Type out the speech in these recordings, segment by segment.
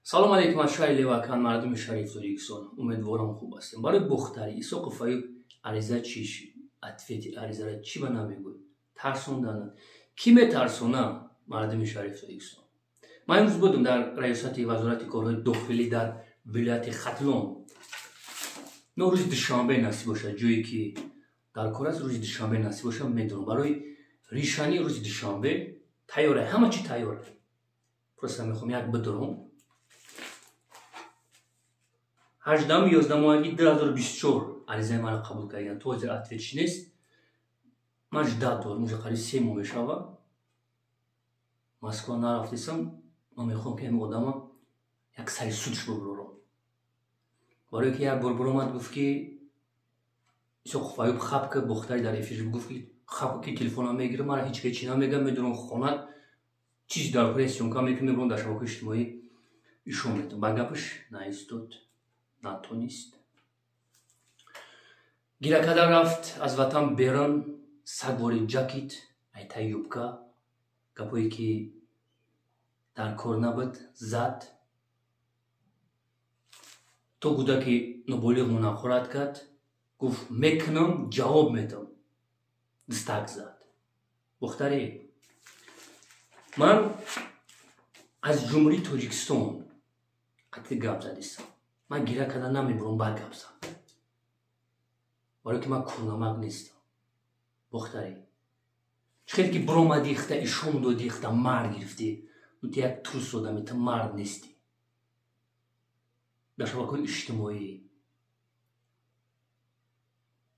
Салом алейкум аз шаҳри Левакан, мардуми шариф Тоҷикистон. Умедворам, хуб ҳастем. Барои Бохтари Исоқов Аюб ариза чӣ шид? Ответи аризара чӣ ба намегӯй? Тарсондан. Кӣ метарсона мардуми шариф Тоҷикистон? Ман имрӯз будам дар раёсати вазорати корҳои дохилӣ дар вилояти Хатлон. Но рӯзи душанбе насиб бошад, ҷое ки дар кор аст, рӯзи душанбе насиб бошад, медонам. Барои ришани рӯзи душанбе тайёра, ҳама чӣ тайёра. Просто мехоҳам як бидурам. 18-11 моҳаги 2024 аризаи маро қабул карданд. То ҳозир ответш нест. Ман ждать дорам, уже қариб 3 моҳ мешава. Москва нарафтесам, ман мехоҳам, ки ҳамин одама як сари судш бубурорам. Барое ки як бор буромад, гуфт, ки Исоқов Аюб хапка Бохтари дар эфир гуфт, ки хапка, ки телефонам мегирам, мара ҳеҷ ки чӣ намегам, медурам хонат, чизи дар кори съёмка мекунам, мебурам, дар шабакаи иҷтимоӣ ишон метам. Ба гапаш наистод, натонист. Гира карда рафт аз ватан берун, сагвори ҷакит, айтаи юбка, гапое ки дар кор набуд, зад. То кӯдаки ноболиғ мунақорат кард, гуфт, мекунам, ҷавоб метам, дастак зад. Бохтарӣ, ман аз Ҷумҳурии Тоҷикистон қатъи гап задистам. Ман гира карда намебурам, ба гап зад, барое ки ман курнамак нестам. Бохтарӣ, чӣ хеле ки биромадӣ, ихта ишон додӣ, ихта мард гирифтӣ, ну ту як трус одами, ту мард нестӣ. Дар шабакаҳои иҷтимоӣ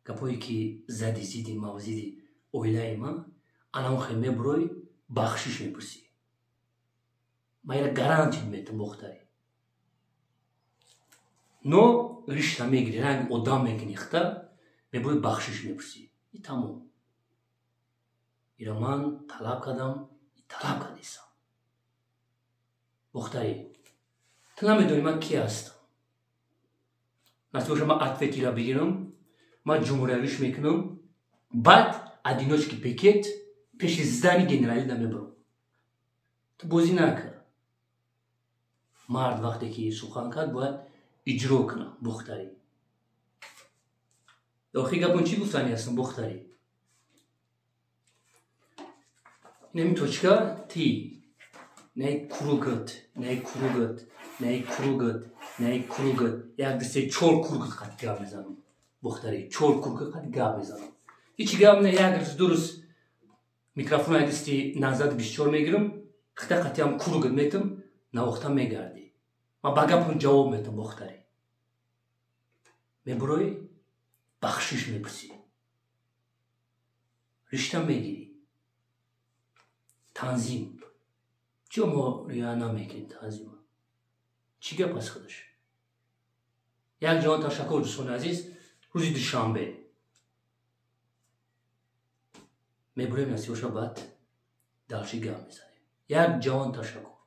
гапҳое ки зади зидди ма, зидди оилаи ман, анам хел мебурой, бахшиш мепурсӣ. Ман ира гарантия метам, Бохтарӣ. Но ришта мегири, ранги одам мекунӣ, хта мебои, бахшиш мепурсӣ, и тамом. Ира ман талаб кардам, талаб кардисам. Бохтарӣ, ту намедонӣ ман ки ҳастам. Насиб боша, ман ответира бигирам, ман ҷумҳуриявиш мекунам, баъд одиночный пикет пеши здани генералӣ намебарам. Ту бозӣ накар. Мард вақте ки сухан кард, бояд иҷро кунам. Бохтарӣ, охири гапон чӣ гуфтани ҳастам, Бохтарӣ? Инами точка ти най кругът, най кругът, най кругът, най кругът, як, ду, се, чор кругът қад гап мезанам. Бохтарӣ, чор кругът қад гап мезанам. Ҳичи гап не, як рӯз, 2 рӯз микрофон дасти назад 24 мегирам, хита қатиам кругът метам, навохта мегардӣ. Ман ба гапон ҷавоб метам. Бохтарӣ, мебуроӣ, бахшиш мепурсӣ, ришта мегирӣ. Танзим чиё мо риоя намекунем? Танзима чӣ гап аст худаш? Як ҷаҳон ташаккур, дӯстони азиз. Рӯзи душанбе мебурем, насиб боша, баъд дальше гап мезанем. Як ҷаҳон ташаккур.